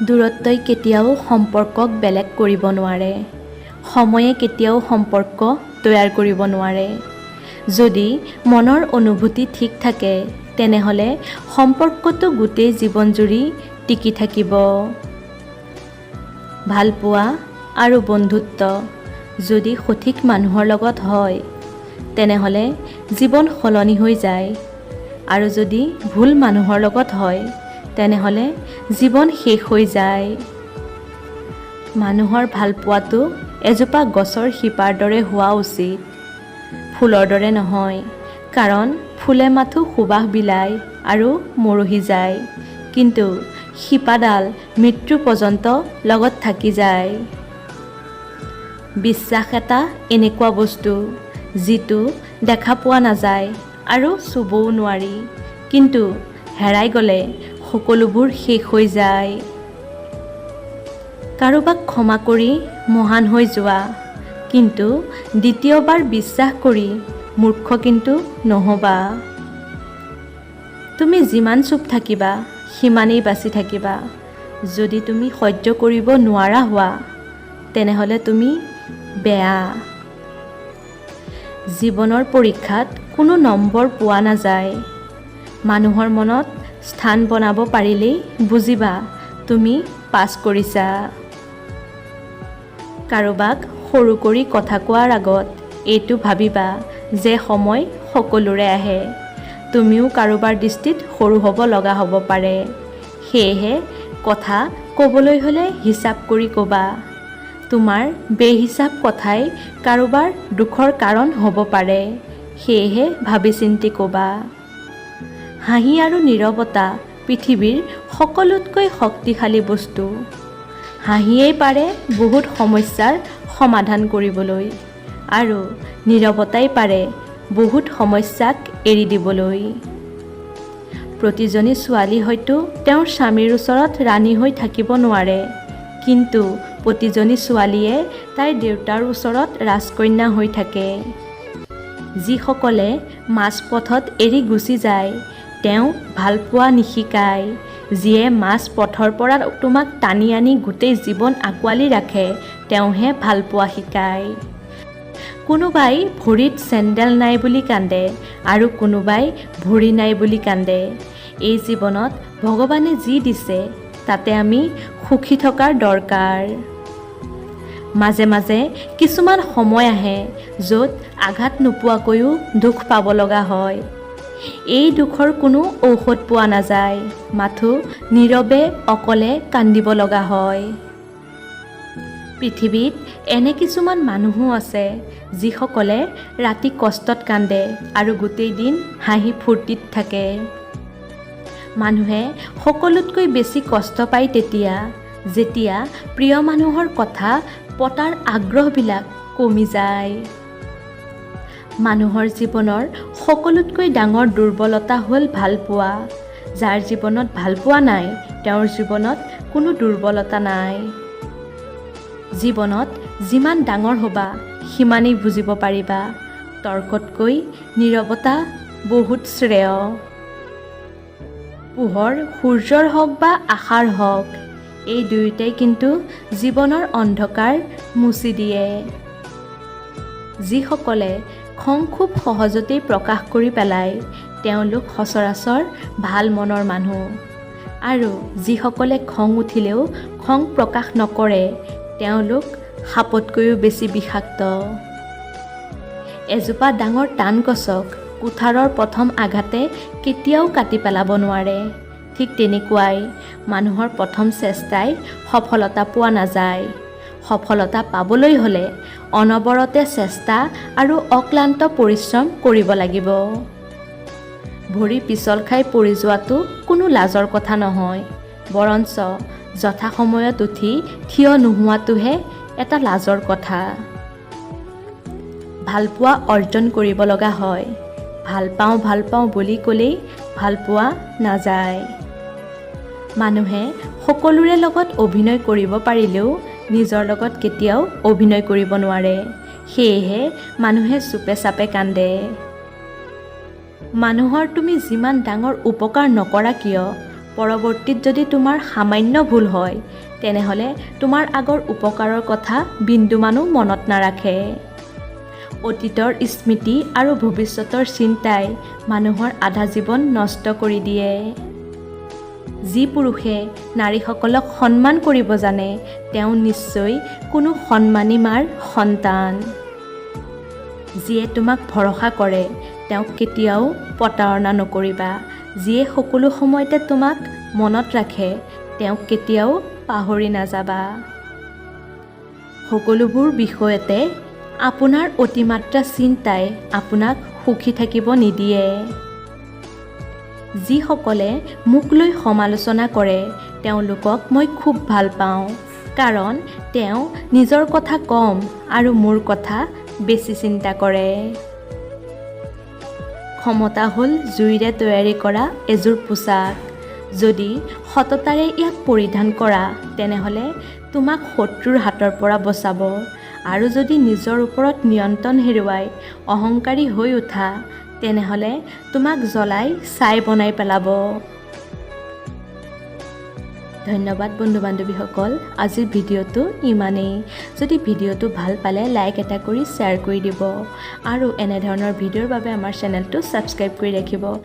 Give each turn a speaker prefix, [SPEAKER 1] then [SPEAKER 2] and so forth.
[SPEAKER 1] দূৰত্বই কেতিয়াও সম্পৰ্কক বেলেগ কৰিব নোৱাৰে। সময়ে কেতিয়াও সম্পৰ্ক তৈয়াৰ কৰিব নোৱাৰে। যদি মনৰ অনুভূতি ঠিক থাকে, তেনেহ'লে সম্পৰ্কটো গোটেই জীৱন জুৰি টিকি থাকিব। ভালপোৱা আৰু বন্ধুত্ব যদি সঠিক মানুহৰ লগত হয়, তেনেহ'লে জীৱন সলনি হৈ যায় আৰু যদি ভুল মানুহৰ লগত হয়, তেনেহ'লে জীৱন শেষ হৈ যায়। মানুহৰ ভালপোৱাটো এজোপা গছৰ শিপাৰ দৰে হোৱা উচিত, ফুলৰ দৰে নহয়। কাৰণ ফুলে মাথো সুবাস বিলায় আৰু মৰহি যায়, কিন্তু শিপাডাল মৃত্যু পৰ্যন্ত লগত থাকি যায়। বিশ্বাস এটা এনেকুৱা বস্তু, যিটো দেখা পোৱা নাযায় আৰু চুবও নোৱাৰি, কিন্তু হেৰাই গ'লে সকলোবোৰ শেষ হৈ যায়। কাৰোবাক ক্ষমা কৰি মহান হৈ যোৱা, কিন্তু দ্বিতীয়বাৰ বিশ্বাস কৰি মূৰ্খ কিন্তু নহ'বা। তুমি যিমান চুপ থাকিবা, সিমানেই বাচি থাকিবা। যদি তুমি সহ্য কৰিব নোৱাৰা হোৱা, তেনেহ'লে তুমি বেয়া। জীৱনৰ পৰীক্ষাত কোনো নম্বৰ পোৱা নাযায়। মানুহৰ মনত স্থান বনাব পাৰিলেই বুজিবা তুমি পাছ কৰিছা। কাৰোবাক সৰু কৰি কথা কোৱাৰ আগত এইটো ভাবিবা যে সময় সকলোৰে আহে। তুমিও কাৰোবাৰ দৃষ্টিত সৰু হ'ব লগা হ'ব পাৰে। সেয়েহে কথা ক'বলৈ হ'লে হিচাপ কৰি ক'বা। তোমাৰ বেহিচাপ কথাই কাৰোবাৰ দুখৰ কাৰণ হ'ব পাৰে। সেয়েহে ভাবি চিন্তি ক'বা। হাঁহি আৰু নীৰৱতা পৃথিৱীৰ সকলোতকৈ শক্তিশালী বস্তু। হাঁহিয়েই পাৰে বহুত সমস্যাৰ সমাধান কৰিবলৈ আৰু নীৰৱতাই পাৰে বহুত সমস্যাক এৰি দিবলৈ। প্ৰতিজনী ছোৱালী হয়তো তেওঁৰ স্বামীৰ ওচৰত ৰাণী হৈ থাকিব নোৱাৰে, কিন্তু প্ৰতিজনী ছোৱালীয়ে তাইৰ দেউতাৰ ওচৰত ৰাজকন্যা হৈ থাকে। যিসকলে মাজপথত এৰি গুচি যায়, তেওঁ ভালপোৱা নিশিকায়। যিয়ে মাজ পথৰ পৰা তোমাক টানি আনি গোটেই জীৱন আঁকোৱালি ৰাখে, তেওঁহে ভালপোৱা শিকায়। কোনোবাই ভৰিত চেণ্ডেল নাই বুলি কান্দে আৰু কোনোবাই ভৰি নাই বুলি কান্দে। এই জীৱনত ভগৱানে যি দিছে, তাতে আমি সুখী থকাৰ দৰকাৰ। মাজে মাজে কিছুমান সময় আহে, য'ত আঘাত নোপোৱাকৈও দুখ পাব লগা হয়। এই দুখৰ কোনো ঔষধ পোৱা নাযায়, মাথো নীৰৱে অকলে কান্দিব লগা হয়। পৃথিৱীত এনে কিছুমান মানুহো আছে, যিসকলে ৰাতি কষ্টত কান্দে আৰু গোটেই দিন হাঁহি ফূৰ্তিত থাকে। মানুহে সকলোতকৈ বেছি কষ্ট পায় তেতিয়া, যেতিয়া প্ৰিয় মানুহৰ কথা পতাৰ আগ্ৰহবিলাক কমি যায়। মানুহৰ জীৱনৰ সকলোতকৈ ডাঙৰ দুৰ্বলতা হ'ল ভালপোৱা। যাৰ জীৱনত ভালপোৱা নাই, তেওঁৰ জীৱনত কোনো দুৰ্বলতা নাই। জীৱনত যিমান ডাঙৰ হ'বা, সিমানেই বুজিব পাৰিবা, তৰ্কতকৈ নীৰৱতা বহুত শ্ৰেয়। পোহৰ সূৰ্যৰ হওক বা আশাৰ হওক, এই দুয়োটাই কিন্তু জীৱনৰ অন্ধকাৰ মুচি দিয়ে। যিসকলে খং খুব সহজতেই প্ৰকাশ কৰি পেলায়, তেওঁলোক সচৰাচৰ ভাল মনৰ মানুহ আৰু যিসকলে খং উঠিলেও খং প্ৰকাশ নকৰে, তেওঁলোক সাপতকৈও বেছি বিষাক্ত। এজোপা ডাঙৰ টান গছক কুঠাৰৰ প্ৰথম আঘাতে কেতিয়াও কাটি পেলাব নোৱাৰে। ঠিক তেনেকুৱাই মানুহৰ প্ৰথম চেষ্টাই সফলতা পোৱা নাযায়। সফলতা পাবলৈ হ'লে অনবৰতে চেষ্টা আৰু অক্লান্ত পৰিশ্ৰম কৰিব লাগিব। ভৰি পিছল খাই পৰি যোৱাটো কোনো লাজৰ কথা নহয়, বৰঞ্চ যথাসময়ত উঠি থিয় নোহোৱাটোহে এটা লাজৰ কথা। ভালপোৱা অৰ্জন কৰিব লগা হয়। ভাল পাওঁ ভাল পাওঁ বুলি ক'লেই ভালপোৱা নাযায়। মানুহে সকলোৰে লগত অভিনয় কৰিব পাৰিলেও নিজৰ লগত কেতিয়াও অভিনয় কৰিব নোৱাৰে। সেয়েহে মানুহে চুপে চাপে কান্দে। মানুহৰ তুমি যিমান ডাঙৰ উপকাৰ নকৰা কিয়, পৰৱৰ্তীত যদি তোমাৰ সামান্য ভুল হয়, তেনেহ'লে তোমাৰ আগৰ উপকাৰৰ কথা বিন্দুমানো মনত নাৰাখে। অতীতৰ স্মৃতি আৰু ভৱিষ্যতৰ চিন্তাই মানুহৰ আধা জীৱন নষ্ট কৰি দিয়ে। যি পুৰুষে নাৰীসকলক সন্মান কৰিব জানে, তেওঁ নিশ্চয় কোনো সন্মানী মাৰ সন্তান। যিয়ে তোমাক ভৰসা কৰে, তেওঁক কেতিয়াও প্ৰতাৰণা নকৰিবা। যিয়ে সকলো সময়তে তোমাক মনত ৰাখে, তেওঁক কেতিয়াও পাহৰি নাযাবা। সকলোবোৰ বিষয়তে আপোনাৰ অতিমাত্ৰা চিন্তাই আপোনাক সুখী থাকিব নিদিয়ে। যিসকলে মোক লৈ সমালোচনা কৰে, তেওঁলোকক মই খুব ভাল পাওঁ, কাৰণ তেওঁ নিজৰ কথা কম আৰু মোৰ কথা বেছি চিন্তা কৰে। ক্ষমতা হ'ল জুইৰে তৈয়াৰী কৰা এযোৰ পোছাক। যদি সততাৰে ইয়াক পৰিধান কৰা, তেনেহ'লে তোমাক শত্ৰুৰ হাতৰ পৰা বচাব, আৰু যদি নিজৰ ওপৰত নিয়ন্ত্ৰণ হেৰুৱাই অহংকাৰী হৈ উঠা, তেনেহ'লে তোমাক জ্বলাই ছাই বনাই পেলাব। ধন্যবাদ বন্ধু বান্ধৱীসকল, আজিৰ ভিডিঅ'টো ইমানেই। যদি ভিডিঅ'টো ভাল পালে লাইক এটা কৰি শ্বেয়াৰ কৰি দিব আৰু এনেধৰণৰ ভিডিঅ'ৰ বাবে আমাৰ চেনেলটো ছাবস্ক্ৰাইব কৰি ৰাখিব।